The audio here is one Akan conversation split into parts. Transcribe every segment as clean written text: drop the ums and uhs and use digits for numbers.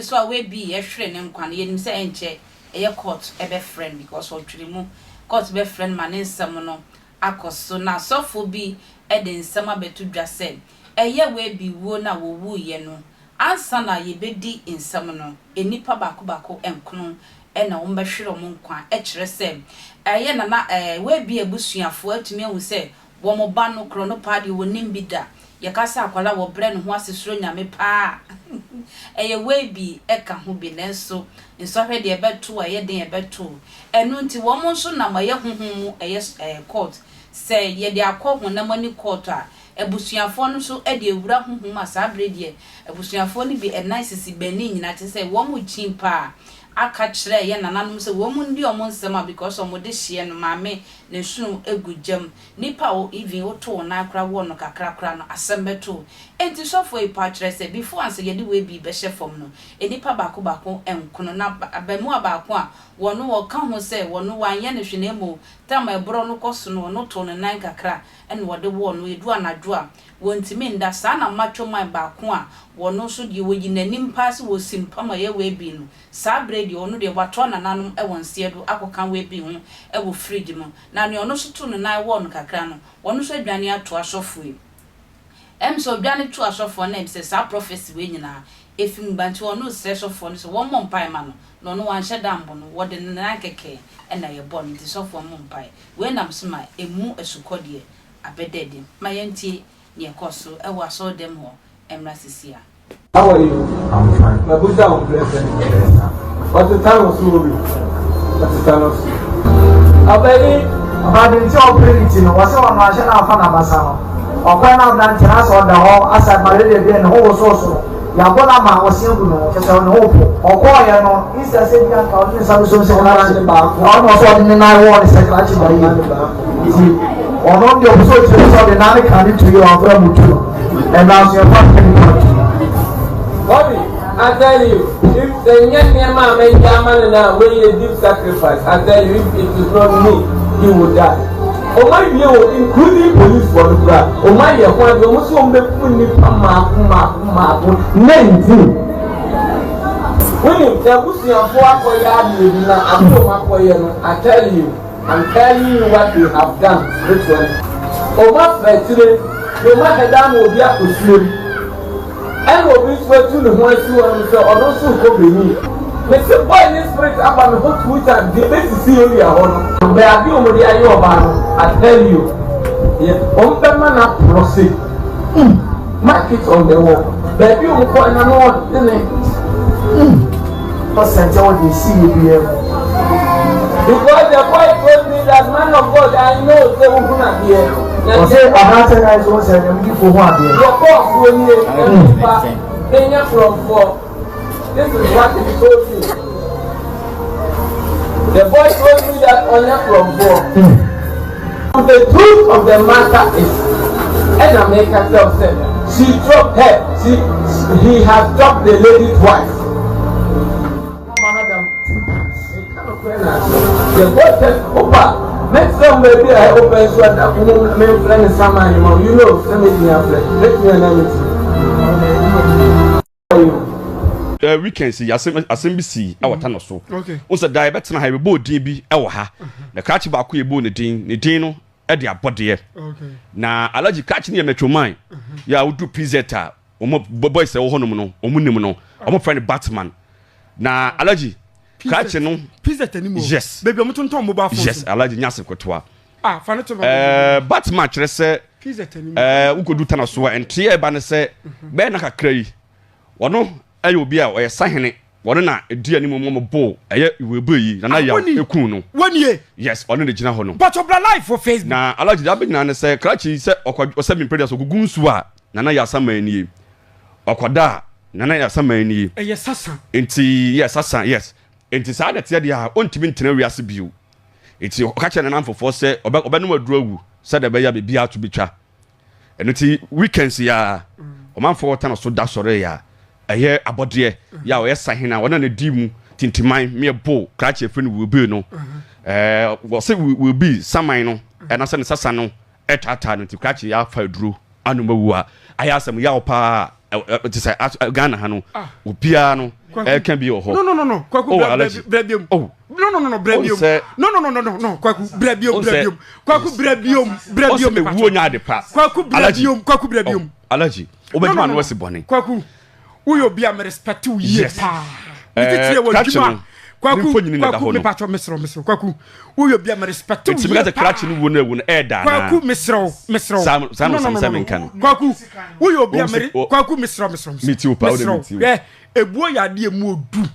nso a Webi hwere ne nkwa no, yɛnim sɛ ɛnkyɛ ɛyɛ court bɛfrɛ no because ɔtwere mu. Court bɛfrɛ no ma ne nsɛm no akɔ so. Na asɔfoɔ bi de nsɛm abɛto dwa sɛ ɛyɛ Webi wuo no a wɔwuiɛ no, ansa na yɛbɛdi nsɛm no, nnipa baako baako nkono na wɔbɛhwere wɔn nkwa. Kyerɛ sɛ ɛyɛ Nana Webi abusuafoɔ atumi ahu sɛ Wɔn ba no korɔ no paa deɛ wɔnnim bi da. Yɛka sɛ akwadaa a wɔbrɛ ne ho ase suro Nyame paa a, ɛyɛ wei bi ka ho bi. Nanso nsɔhwɛ deɛ ɛbɛto a ɛyɛ den ɛbɛto. Ɛno nti wɔn nso nam ɛyɛ honhom mu ɛyɛ court. Sɛ yɛde akɔ honam ani court a, abusuafoɔ no nso de awura honhom mu a saa berɛ deɛ abusuafoɔ no bi nan sisi bɛni nyinaa kyerɛ sɛ wɔn rekyin paa aka kyerɛ yɛn nananom sɛ wɔn ndi wɔn nsɛm a because wɔn dehyeɛ no maame ne nsono gu gya mu. Nipa a wo even wo to wo nan koraa wɔ no kakra koraa no asɛm bɛto wo. Enti sɔfoɔ yi paa kyerɛ sɛ before ansa yɛde wei bi bɛhyɛ fam no nnipa baako baako nkono na abamuwa baako a wɔno wɔka ho sɛ wɔno wanyɛ no hwee na mmom tam a ɛborɔ no kɔ so no ɔno too ne nan kakra ɛna wɔde wɔɔ no ɛduru anadwo a wɔntumi nda saa na macho man baako a wɔno nso deɛ wɔyi nanim paa sɛ wɔsi mpam a ɛyɛ wei bi no Saa berɛ yi deɛ, ɔno deɛ watoa nananom wɔ nseɛ do akɔka webi ho wɔ fridge mu, na nea ɔno nso too ne nan wɔɔ no kakra no, ɔno nso adwane ato asɔfoɔ yi. Ɛm sɛ ɔdwane too asɔfoɔ no na ɛm sɛ saa prophecy wei nyinaa ɛfi mu ba, nti ɔno resrɛ sɔfoɔ no sɛ wɔmmɔ mpaeɛ ma no, na ɔno wanhyɛ da ammɔ no, wɔde ne nan kɛkɛ na yɛbɔɔ no, nti sɔfoɔ mmɔ mpaeɛ. Wei nam so ma ɛmu asukɔ deɛ abɛda adi. Ma yɛntie nea ɛkɔɔ so wɔ asɔredɛm hɔ mmra sesia. How are you? I'm fine. Mabusa wo blessing. Ɔteta no so obi. Ɔteta no so. Ɔbɛyi ɔbade nti ɔpere ne ti no wɔsɛ wɔn ahyɛ na afa n'abasa no ɔkwan na ɔnante na asɛ ɔda hɔ asɛ malaria bi ne ho wosowoso yɛabɔ no ama ɔse agu ne ho kyɛ sɛ ne ho po ɔkɔɔyɛ no instead sɛ bi anka ɔde ne nsa bɛsom sɛ krakye ɔno ɔsɛ ɔde ne nan wɔɔ ne sɛ krakye ba yie nti ɔno deɛ ɔpɛ sɛ ɔkyerɛ sɛ ɔde nan ka ne tu yɛ ɔfrɛ mu tu no ɛna so yɛfa no nipa tu. Bobby, I tell you, if the nneɛma a mɛyɛ ama no na wɔyɛ deep sacrifice, I tell you, if it is not me, he will die. Wɔn awie wɔ including police wɔ no kura, wɔn ayɛ ho adeɛ, wɔn nso wɔn bɛkum nipa mmaako mmaako mmaako 19. Wonim, n'abusuafoɔ akɔyɛ adeɛ bi na adeɛ wɔn akɔyɛ no, I tell you. I'm telling you what they have done spiritually. Wɔn afa akyire na wɔn ahwɛ da ama obi akɔ siem. Ɛna obi nso atu ne ho asi hɔ nom sɛ ɔno nso rekɔ Benin. Mese boy ne spirit aba me ho two times deɛ ɛbɛsisi area hɔ no. Bɛ adeɛ wɔn de ayɛ ɔbaa no I tell you. Yɛ wɔn bɛma no aporɔ se. Mm. Mark it on the wall. Baabi wɔn kɔ ɛna no ɔdene. Mm. Percent ɛwɔ deɛ ɛsi yɛ biara mu. Because the boy told me that man of God I know sɛ wohunu adeɛ. Ɔsɛ aberanteɛ no ayɛ sɛ wɔn sɛ ɛnam di fo ho adeɛ. Deɛ kɔɔ soɔ nie ɛmu nipa menyɛ korɔmfoɔ. This is what he told me. The boy told me that ɔnyɛ korɔmfoɔ. The truth of the matter is ɛna meka kyerɛ wo sɛ she dropped her she he has dropped the lady twice. Yɛbɔ tɛ opa mɛkyerɛ wo baabi a wopɛ nso ada ko mu memfrɛ ne saman no ma you know sɛ mɛtumi afrɛ mɛtumi anaa mɛtumi. Uh, weekends yi asɛm asɛm bi si ɛwɔ ta no so n sɛ da yɛbɛtena ha yɛbɛbɔ din bi ɛwɔ ha na krakye baako yɛbɔ ne din ne din no ɛde abɔdeɛ na alagye krakye no yɛ metro man yɛ a wodu pz a wɔn boys ɛwɔ hɔnom no wɔn nim no wɔn fɛ no batman na alagye krakye no yes baabi wɔn tontɔn mobile phones yes alagye nyase kotoa ah fa no to ɛɛ batman kyerɛ sɛ ɛɛ wokɔdu tana so a nteɛ ɛba ne sɛ bɛyɛ na kakra yi wɔno ɛyɛ obi a ɔyɛ sahene wɔno na ɛdi anim mu ɔmo bo ɛyɛ iwebe yi nana yaw ekun no wɔnie yes ɔno na gyina hɔ no bàtɔ bra live for Facebook na alagye deɛ abɛnyina ne sɛ krakye sɛ ɔkɔ ɔsɛ mempɛ deɛ sɛ ɔgugu nsuo a nana yaw asaman nie ɔkɔda a nana yaw asaman nie ɛyɛ sasa nti yes sasa yes nti saa na ɛteɛ deɛ a ɔntumi ntena wiase bio Enti ɔka kyerɛɛ ne nnamfofoɔ sɛ ɔbɛnom aduro awu sɛdeɛ ɛbɛyɛ a biribiara to bɛtwa. Ɛno nti weekends yi ara ɔmanfoɔ wɔtana so da sɔree a ɛyɛ abɔdeɛ yɛ a ɔyɛ sahene a ɔna ne di mu tintiman meɛ bo krakye afiri no wilbi no ɛɛ wɔse wilbi saman no ɛna sɛ ne sasa no ɛtaataa no nti krakye yɛ afa aduro anom awu a ayɛ asɛm yaw paa. te sɛ Ghana ha no ah. obiara no ɛka bi wɔ hɔ. No no no no Kwaku oh, bra bra biom. Oh. No no no no bra biom. No no no no no no Kwaku bra biom bra biom. Kwaku bra biom bra biom. Ɔsɛ ewuo nya ade pa. Kwaku bra biom Kwaku bra biom. Oh, Alaji wobɛgyina ano asi bɔne. Kwaku woyɛ obi a me respect wo yie paa. Ne titire wɔ adwuma. Kwaku kwaku mepatwɔ mesrɛ mesrɛ kwaku woyɛ obi a me respect wo yie paa. Krakye no wuo no awu no ɛɛda anaa. Kwaku mesrɛ mesrɛ. Saa no sɛ menka no. Kwaku woyɛ obi a me kwaku mesrɛ mesrɛ mesrɛ. Meti wo paa wode meti wo. Hwɛ ebuo yɛ adeɛ mu odu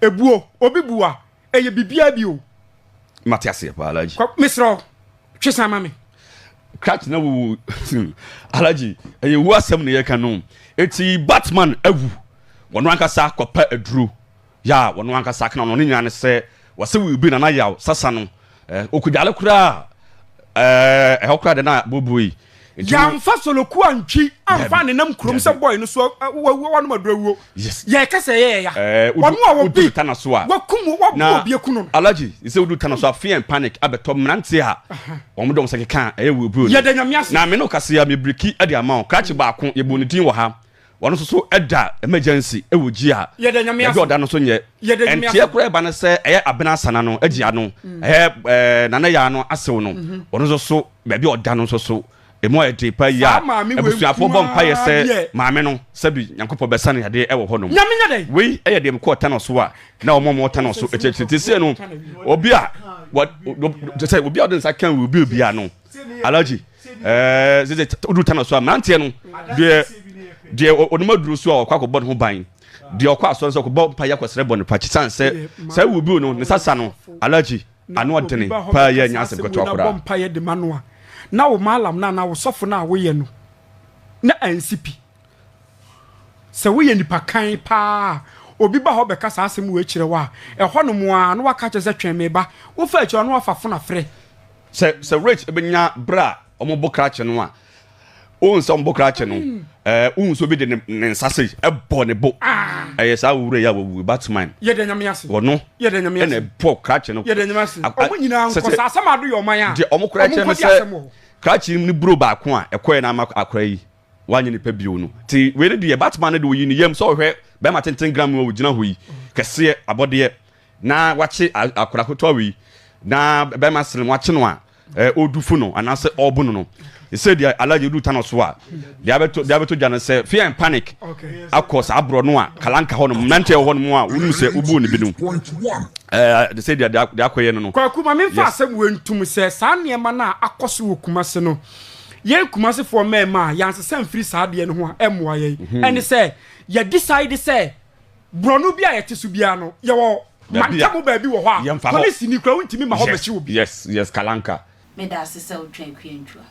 ebuo obi bu a ɛyɛ biribiara bi o. Mate aseɛ paa Alhaji. Mesrɛ wo twe san ma me. Krakye na wuwu Alhaji ɛyɛ wu asɛm na yɛka no eti Batman awu wɔn ankasa kɔpɛ aduro yɛ a wɔn ankasa kana no ne nyinaa ne sɛ wɔsɛ will be nana yaw sasa no eh, okudwale koraa eh, ɛhɔ koraa de na boboi yɛamfa soloku antwi amfa nenam kurom sɛ bɔe no so wɔnom aduro awuo yɛka sɛ ɛyɛ ya ɔno a wɔbi tana so a wakum wɔbu obi aku no alaji sɛ wodu tana so a fear and panic abɛtɔ mmerante a wɔn dɔm sɛ keka ɛyɛ wɔ bro yɛda nyame ase na me no kase a mebiriki de ama wo krakye baako yɛbɔ ne din wɔ ha Wɔn nso so da emergency wɔ gyi a baabi a ɔda no so nyɛ. Ɛnteɛ koraa ɛba no sɛ ɛyɛ Abena Asana no agyi ano, ɛyɛ ɛɛ Nana Yaa no asew no, wɔn nso so baabi a ɔda no nso so emu ayɛ den paa yi a abusuafoɔ bɔ mpaeɛ sɛ maame no sɛbi Nyankopɔn bɛsa no yadeɛ wɔ hɔ nom. Wei yɛ deɛ mekɔɔ Tano so a na wɔn a wɔwɔ Tano so akyirikyiri te sei no obi a wɔ sɛ obi a ɔde nsa kan obi obiara no Alhaji ɛɛ sɛ sɛ woduru tana so a mmeranteɛ no deɛ deɛ ɔnom aduro so a ɔkɔ akɔbɔ ne ho ban deɛ ɔkɔ asɔre sɛ ɔkɔbɔ mpa yɛ akɔsrɛ bɔ ne pa kyisan sɛ sɛ wo bi no ne sasa no Alhaji ano ɔdene paa yɛ nya asɛm ketewa koraa. Bɔ mpa yɛ de ma no a na wo malam no anaa wo sɔfo no a woyɛ no na ansi pi. Sɛ woyɛ nipa kann paa a, obi ba hɔ bɛka saa asɛm wei kyerɛ wo a, ɛhɔnom ara na waka akyerɛ sɛ twɛn me ba. Wofa akyiri a na wafa fon afrɛ. Sɛ sɛ Rich bɛnya berɛ a wɔbɔ krakye no a, wohu sɛ wɔbɔ krakye no, ɛɛ wohu sɛ obi de ne ne nsa sei ɛbɔ ne bo. Ɛyɛ saa owura yi a wawu Batman. Yɛda Nyame ase. Wɔno Yɛda Nyame ase. ɛna ɛbɔ krakye no. Yɛda Nyame ase. Wɔn nyinaa nkɔ saa asɛm ado yɛ ɔman a. Deɛ wɔn koraa kyerɛ ne sɛ krakye no buro baako a ɛkɔɛ no ama akora yi wanyɛ nipa bio no ti wei no deɛ Batman no deɛ oyi ne yam sɛ ɔhwɛ bɛrima tenten gram a ogyina hɔ yi kɛseɛ abɔdeɛ na wakye akora ketewa wei na bɛrima sene wakye no a ɔredu fo no anaasɛ ɔrebo no no sɛ deɛ alaje du ta no so a deɛ abɛto deɛ abɛto dwa no sɛ fear and panic akɔ saa aborɔ no a kalanka hɔ nom mmeranteɛ wɔ hɔ nom a wonim sɛ wobuu no bi no ɛɛ sɛ deɛ deɛ akɔyɛ no no. Kwaku ma memfa asɛm wei ntom sɛ saa nneɛma no a akɔ so wɔ Kumase no Yɛn Kumasefoɔ mmarima a yɛansesa mfiri saa adeɛ no ho a ɛmmoa yɛn ɛne sɛ yɛ decide sɛ borɔno bi a yɛte so biara no yɛwɔ mantamu baabi wɔ hɔ a polisini koraa wontumi ma hɔ mmɛkye obi. Yes, yes, Kalanka. Meda ase sɛ wotwɛn Akua Ntua.